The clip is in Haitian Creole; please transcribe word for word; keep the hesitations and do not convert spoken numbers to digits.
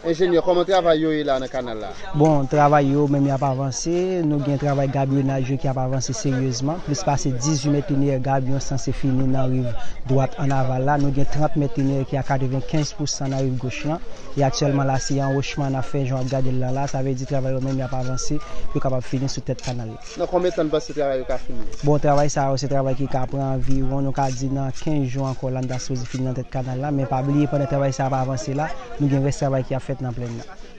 Enjenyè, kòman travay yo ye la nan kanal la? Bon, travay yo menm y ap avanse. Nou gen travay gabyonaj yo ki ap avanse seryezman. Plis pase dizuit mèt linyè gabyon sanse fini nan riv dwat ann aval la. Nou gen trant mèt linyè ki a katrevenkenz pousan nan riv goch lan. E aktyèlman la, se anwochman n ap fè, jan w ap gade l lan la. Sa vle di travay yo menm y ap avanse pou yo kapab fini sou tèt kanal la. Nan konbyen tan n panse travay yo ka fini? Bon, travay sa yo se travay ki ka pran anviwon, nou ka di nan kenz jou ankò la, n ta sipoze fini nan tèt kanal la. Men pa bliye, pandan travay sa ap avanse la, nou gen rès travay ki ap fèt nan plèn nan.